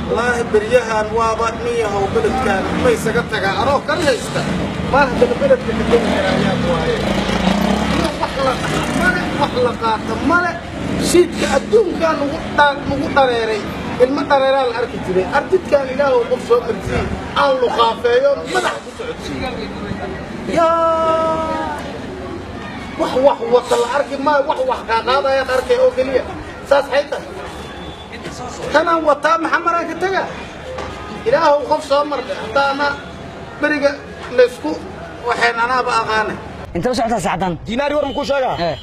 Wallaahi beryahan waaba nin yahow, beledkan ma isaga tagaa anoo kala haysta maal haddana beledka ka tegi karaa yaab waaye. Wax la dhaxa male, wax la qaata male. Shiidka adduunkaa nagu nagu dhareeray, ilmo dhareeraa la arki jiray. Ardidkaan ilaahow qof soo marsiiye aan luqaafeeyo, madaxa ku socodsiiyo. Yaa wax wax wata la arki maayo, wax wax kaaqaadayaan arkay oo keliya. Saas xay tahay tanaan wataa, maxaa maraan ka tega? Ilaahow qof soo mardhe haddaana beriga laysku waxeen anaaba aqaane. Inta u socotaa saacdan? Dinaari, war makuu sheegaa? Eh.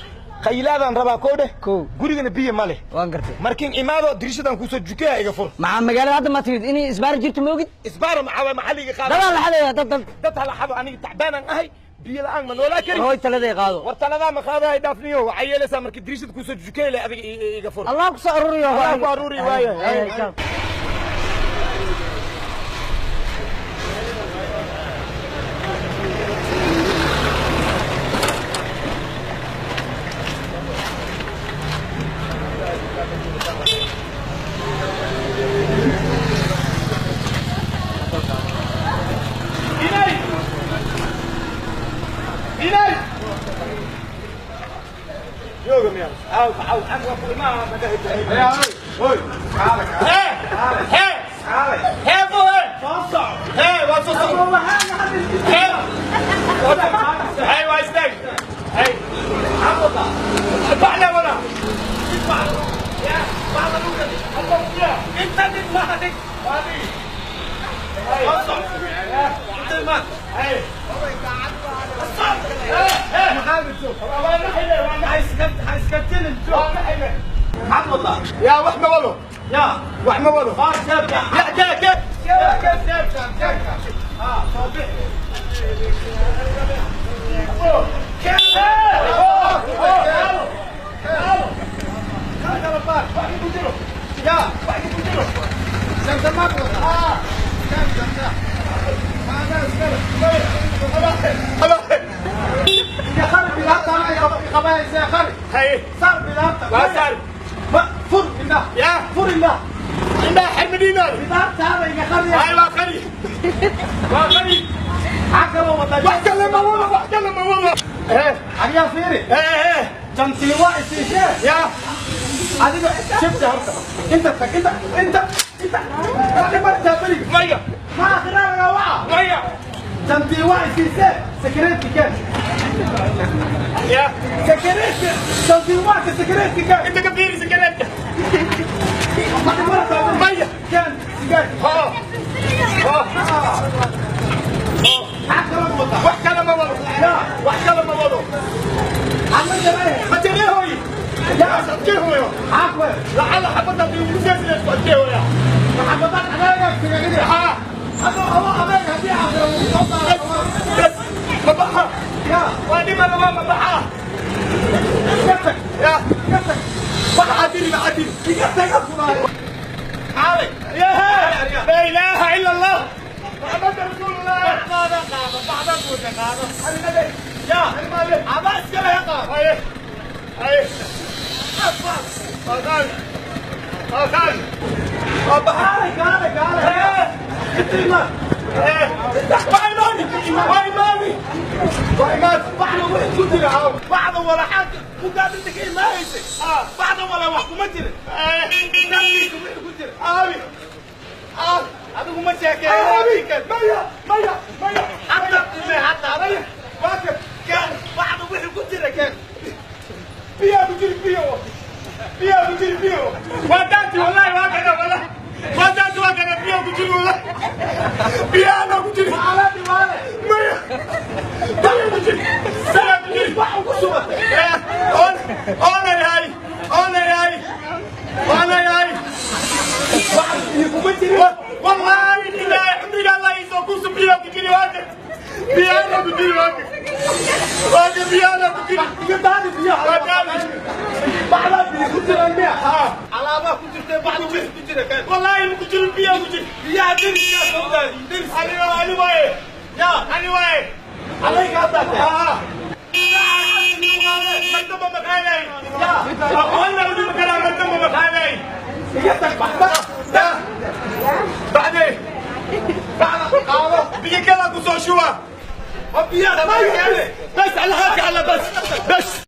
Qaylaadaan rabaa, koo dheh. Kow. Gurigana biyo ma leh. Waan gartay. Markiin imaado dirishadan kuusoo jukeya, iga fur. Maxaa magaalada hadda ma timid inay isbaar jirto moogid? Isbaara maxaa maxalliga qaada? Dadaa la xadaya, dad dad. Dad hala xado, aniga tacbaanaan ahay, biyo la'aan ma noolaa kari. Hooy, taladay qaado. War taladaa ma qaadahay, dhaafniyo. Waxay yeelaysaa markii dirishada kuusoo jukey leh, adiga iga fur. Allah ku soo ururiyo. Allah ku aruuriyo, waaye. Ay, ay, ciao. Dinaari, Dinaari, jooga miya? Aw aw, an waa ku imaa naga hibay. Hee hee hee, boy, hee, waa soo soco. Hee hee, waa istaag. Hee, bacna wala inta dhig, ma dhig. يا wax ma wado، يا wax ma wado، يا جاك جاك هاي waa saar. Fur indhaha. يا Fur indhaha. indhaha xirma diinaar. Bidaartaada iga qari. هاي waa qari، waa qari. Maxaa kaloo wadaa? Wax kale ma wado, wax kale ma wado. Eh. Adigaa fiiri. Eh eh. Jantii waa isiisee. يا Adiga shibta horta inta tag, inta inta inta waxay martaa beriga. Maya. Ma akhiraa lagaa waca. Maya. Jantii waa isiisee, sakireedki keen. يا Sakireedki jantii waa ka, sakireedki keen. انت كبير سكرتك. Waxay martaa beriga. Maya. Keen sigaar. ها ها. Maxaa kaloo wadaa? Wax kale ma wado. Yaa. Wax kale ma wado. Ama jaray. Ma jareehoy ya adkeehoyo. Maxaa ku lacala xabadda ugu jeesleesku adkeehoya. Maxaa badan adeega sigagidi? ها. Adoo abo adeeg haddii aakhira lagu soo saaro. بس ma baxa. Yaa. Waa dhimana, waa ma baxa. Iga tag. Ya. Iga tag. Waxa diri, ma diri. Iga tag kulaayo. حالك يا لا اله الا الله محمد رسول الله. Qaado qaado bacda buuta qaado. النبي. Yaa. المالك. Ama iskale ha qaado. هاي هاي، قال قال Kaale kaale kaale. Inta imaan. وايماني وايماني وايمان. Bacda wixii ku jira aaw. Bacda walaxaad mugaad inta ka imaanaysay. Bacda wala wax kuma jirin. Naftiisa wixii ku jira. آمي آمي. Adigu ma آمي. sheekeeyo. ميا ميا ميا. Hadda ime hadda ميا واقف. Keen bacda wixii ku jira keen. بيا بجري بيا بيا بجري بيا ودانتي والله واقعنا، والله ودانتي واقعنا بيا بجري، والله بيا انا بجري. Ala dhibaale. ميا بيا بجري بيا بجري. Wax ugu subatay. انا هاي، انا هاي، انا هاي. Bacda biyo kuma jirin. والله بالله عمري الله يسوق بيا بجري واقف، بيا انا بجري واقف واقف، بيا انا بجري. Iga daadi biyaha. ودانتي. Bacda biyo ku jiraan miya? Alaabaa ku jirtay, bacda wixii ku jira keen. والله بجري بيا بجري. Biyaha deriska soo daadi. Deris. انا انا واي. Yaa. انا واي. Alayga hadda tee. اه مكتوبة مكاني. Yaa. أقول لك مكاني، مكتوبة مكاني. Iga tag baxba. لا. soo shubaa. Bas على هاك على بس بس.